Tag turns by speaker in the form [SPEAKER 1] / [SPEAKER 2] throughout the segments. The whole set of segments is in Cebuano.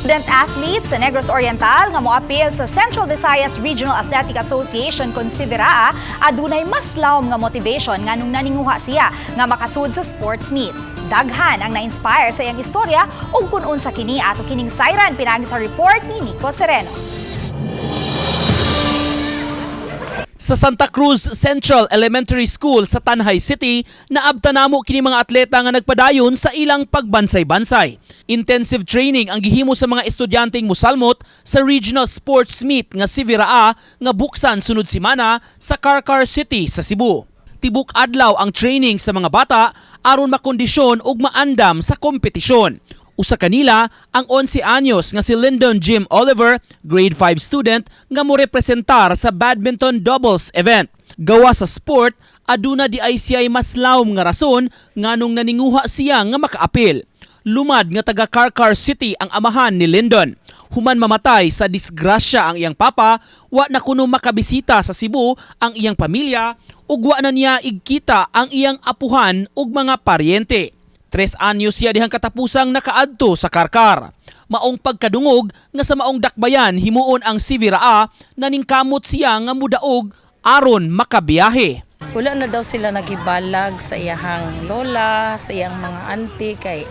[SPEAKER 1] Student athletes sa Negros Oriental nga moapil sa Central Visayas Regional Athletic Association kon CVIRAA adunay mas lawom nga motivation nganong naninguha siya nga makasud sa sports meet. Daghan ang na-inspire sa iyang istorya ug kun unsa kini ato kining sayran pinaagi sa report ni Nico Sereno.
[SPEAKER 2] Sa Santa Cruz Central Elementary School sa Tanjay City, naabta namo kini mga atleta nga nagpadayon sa ilang pagbansay-bansay. Intensive training ang gihimo sa mga estudyanteng musalmot sa Regional Sports Meet nga CVIRAA nga buksan sunod simana sa Carcar City sa Cebu. Tibok adlaw ang training sa mga bata aron makondisyon ug maandam sa kompetisyon. Usa kanila ang 11 anyos nga si Lyndon Jim Oliver, grade 5 student nga morepresentar sa badminton doubles event. Gawa sa sport, aduna diay siya'y mas lawom nga rason nganong naninguha siya nga makaapil. Lumad nga taga Carcar City ang amahan ni Lyndon. Human mamatay sa disgrasya ang iyang papa, wa na kuno makabisita sa Cebu ang iyang pamilya ug wa na niya igkita ang iyang apuhan ug mga paryente. 3 anyos siya dihang katapusang nakaadto sa Carcar. Maong pagkadungog nga sa maong dakbayan himuon ang CVIRAA, naningkamot siya nga mudaog aron makabiyahe.
[SPEAKER 3] Wala na daw sila nagibalag sa iyahang lola, sa iyang mga auntie kay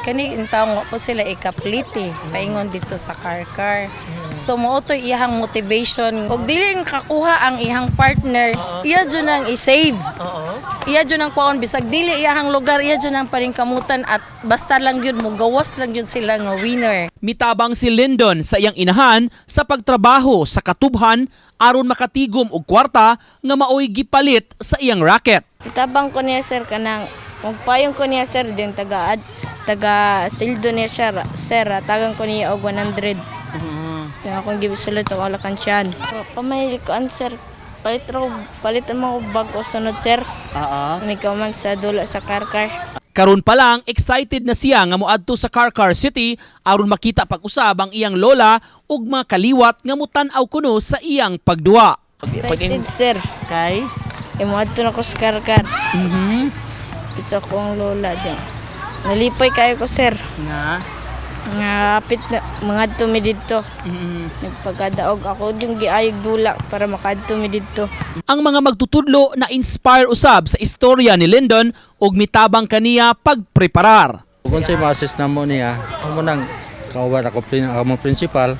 [SPEAKER 3] kani intawon wa po sila ikapliti paingon dito sa Carcar. So mao to iyahang motivation. Ug dili kakuha ang iyang partner, iya jud ang i-save. Iya jud ang kuhaon bisag dili iyahang lugar, iya jud ang paningkamutan at basta lang jud mo gawas lang jud sila nga winner.
[SPEAKER 2] Mitabang si Lyndon sa iyang inahan sa pagtrabaho sa katubhan aron makatigom og kwarta nga maoy gipalit sa iyang racket.
[SPEAKER 4] Itabang ko niya, sir, kanang magpayong ko niya, sir, din taga ad, taga sildo niya sir, sir tagang ko niya og 100. Mm-hmm. Akong gisulod sa alakansyan. Pamahilig ko an, sir. Palit raw, palit ang mga bag ko sunod, sir. Oo. Ikaw man sa dulo sa Carcar.
[SPEAKER 2] Karon pa lang excited na siya nga moadto sa Carcar City aron makita pag-usab ang iyang lola ug mga kaliwat nga mutan-aw kuno sa iyang pagduwa.
[SPEAKER 4] Excited, sir.
[SPEAKER 2] Kay
[SPEAKER 4] Imo adto na ko sa Carcar. Sa akong lola diyan. Nalipay kayo ko, sir.
[SPEAKER 2] Nga.
[SPEAKER 4] Nga apit na mga mi didto. Nagpagadaog ako yung giayog dula para makadto mi didto.
[SPEAKER 2] Ang mga magtutudlo na inspire usab sa istorya ni Lyndon ug mitabang kaniya pagpreparar.
[SPEAKER 5] Kung sa ma-assist na mo niya, amo nang kauban ako among principal.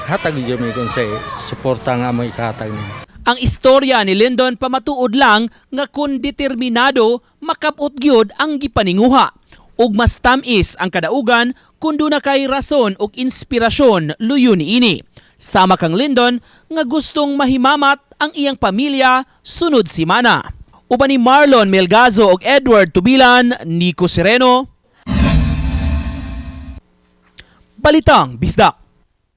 [SPEAKER 5] Hatag gyud mi kung say suporta nga mo ikahatag niya.
[SPEAKER 2] Ang istorya ni Lyndon pamatuod lang nga kung determinado makabot gyud ang gipaninguha. Ug mas tamis ang kadaugan kung duna kay rason ug inspirasyon luyo niini. Sama kang Lyndon nga gustong mahimamat ang iyang pamilya sunod simana. Uban ni Marlon Melgazo ug Edward Tubilan, Nico Sereno. Balitang Bisdak.